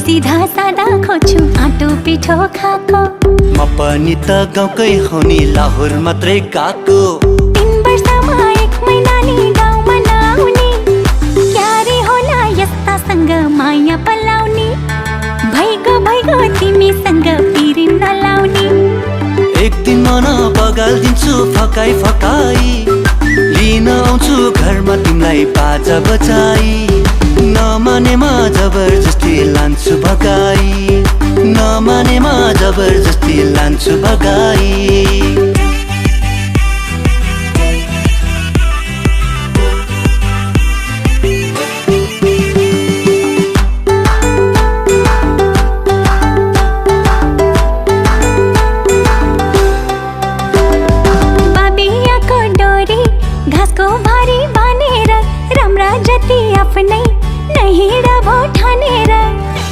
सिधा सादा खोज्छु आटो पिठो खाको। म पनि त गाउँकै हो नि, लाहोर मात्रै गएको। 3 वर्षमा 1 महिना नि गाउँमा नआउने, क्यारे होला यस्तासँग माया पलाउने। भइगो तिमीसँग पिरिन नलाउने। एक दिन मन बगाल्दिन्छु फकाई फकाई, लिन आउँछु घरमा तिमीलाई बाजा बजाई। नमानेमा जबरजस्ती लान्छु भगाई, नमानेमा जबरजस्ती लान्छु भगाई।